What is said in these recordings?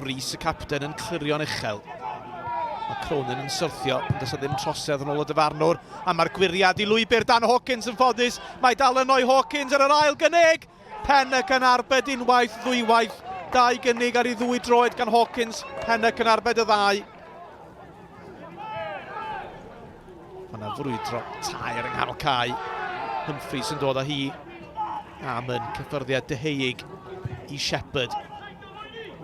Rees y capten yn clirio'n uchel. Mae Cronin yn syrthio, ond does ddim trosedd yn ôl y dyfarnwr. A mae'r gwyriad i lwybr Dan Hawkins yn ffodus. Mae dal yno i Hawkins ar yr ail gynnig. Pennock yn arbed unwaith, ddwywaith. Dau gynnig ar ei ddwy droed gan Hawkins. Pennock yn arbed y ddau. Mae yna frwydro taer yng nghanol cae. Humphreys yn dod â hi am yn cyffyrddiad deheuig i Shepherd.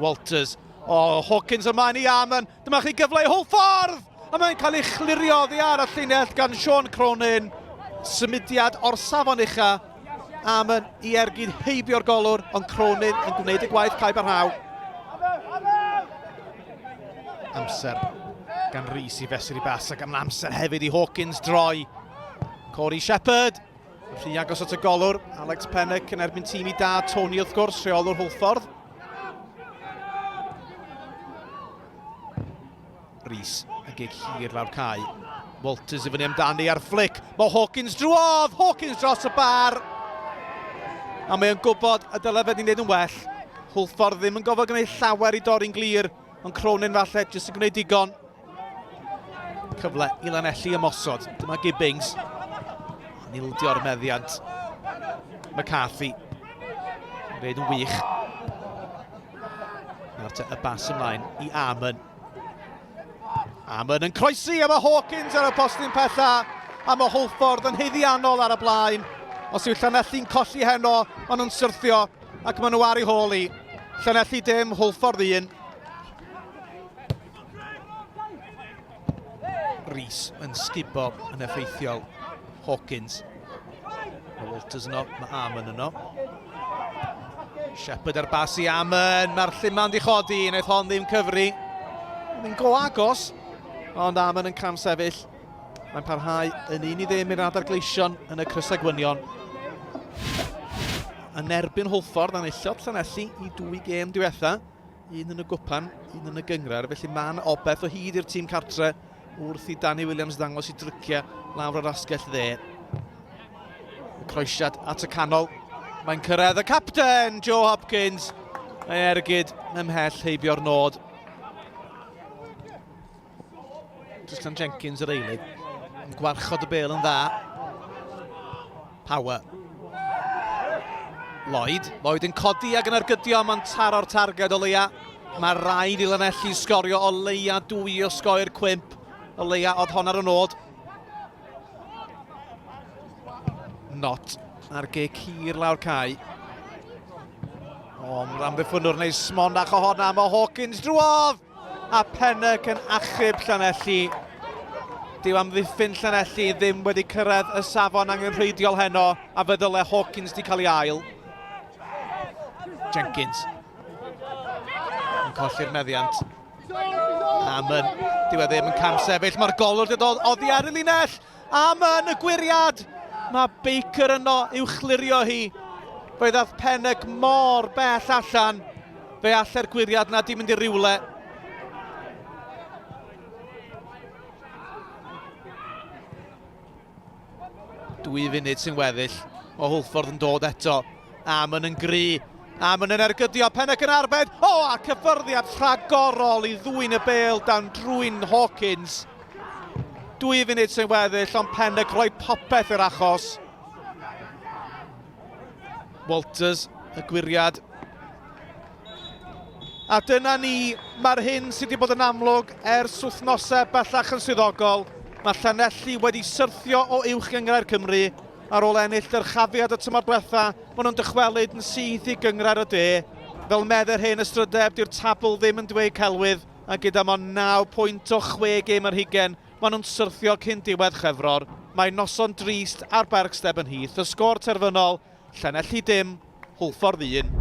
Walters. O, oh, Hawkins ymlaen i Amon. Dyma chi gyfle i Hwlffordd! A mae'n cael ei chlirio oddi ar y llinell gan Sean Cronin. Symudiad o'r safon ucha. Amon i ergyd heibio'r golwr, ond Cronin yn gwneud y gwaith caib ar rhaw. Amser gan Rhys i fesur i bas ac am amser hefyd i Hawkins droi. Corey Shepherd, rhy agos at y golwr. Alex Pennock yn erbyn tîm i dad Tony wrth gwrs, rheolwr Hwlffordd. Rhys, y gig hir lawr cae. Walters i fyny amdani ar flic. Mae Hawkins drwodd! Hawkins dros y bar! A mae o'n gwybod y dylai fe wedi gwneud yn well. Hwlffordd ddim yn gofod gwneud llawer i dorri'n glir, ond Cronin falle jyst yn gwneud digon. Cyfle i Lanelli ymosod. Dyma Gibbings. Yn ildio'r meddiant. McCarthy. Gwneud yn wych. Nawr te y bas ymlaen i Amon. Amon yn croesi a mae Hawkins ar y postyn pella a mae Hwlffordd yn haeddiannol ar y blaen. Os yw Llanelli'n colli heno, maen nhw'n syrthio ac maen nhw ar ei hôl i. Llanelli dim, Hwlffordd un. Rees yn sgubo yn effeithiol. Hawkins. Mae Walters yno, mae Amon yno. Shepherd ar bas i Amon, mae'r lluman di chodi, wnaeth hon ddim cyfri. Mae'n go agos, ond Amon yn cam sefyll. Mae'n parhau yn un i ddim i'r adar gleision yn y crysau gwynion. Yn erbyn Hwlffordd, anillodd Llanelli i dwy gêm diwetha. Un yn y gwpan, un yn y gynghrair, felly mae'n obeth o hyd i'r tîm cartre wrth i Danny Williams ddangos i dryciau lawr yr asgell dde. Y croesiad at y canol. Mae'n cyrraedd y capten, Joe Hopkins. Mae ergyd ymhell heibio'r nod. Tristan Jenkins yr eilydd. Yn gwarchod y bel yn dda. Power. Lloyd. Lloyd yn codi ac yn ergydio. Mae'n taro'r targed o leia. Mae rhaid i Lanelli sgorio o leia dwy o sgoi'r cwymp. O leia oedd hon ar y nod. Not ar gic hir lawr cae. O, mae'r amddiffynnwr neu smonach o honna. Mae Hawkins drwodd! A Pennock yn achub Llanelli. Dyw amddiffyn Llanelli ddim wedi cyrraedd y safon angenrheidiol heno a fe ddyle Hawkins di cael ei ail. Jenkins yn colli'r meddiant. Amon, dyw e ddim yn cam sefyll, mae'r golwr wedi dod oddi ar y linell. Amon y gwyriad! Mae Baker yno i'w chlirio hi. Fe ddath Pennock mor bell allan. Fe allai'r gwyriad na di mynd i rywle. Dwy funud sy'n weddill. Mae Hwlffordd yn dod eto. Amon yn gry. Amon yn ergydio. Pennock yn arbed. O, a cyffyrddiad rhagorol i ddwyn y bêl dan drwyn Hawkins. Dwy funud sy'n weddill, ond Pennock rhoi popeth i'r achos. Walters, y gwyriad. A dyna ni, mae'r hyn sydd wedi bod yn amlwg ers wythnosau bellach yn swyddogol. Mae Llanelli wedi syrthio o Uwch Gynghrair Cymru ar ôl ennill dyrchafiad y tymor diwetha. Maen nhw'n dychwelyd yn syth i Gynghrair y De. Fel medde'r hen ystrydeb, dyw'r tabl ddim yn dweud celwydd, a gyda mond 9 pwynt o chwe gêm ar hugain, maen nhw'n syrthio cyn diwedd Chwefror. Mae noson drist ar Bergsteb yn Heath. Y sgôr terfynol, Llanelli dim, Hwlffordd 1.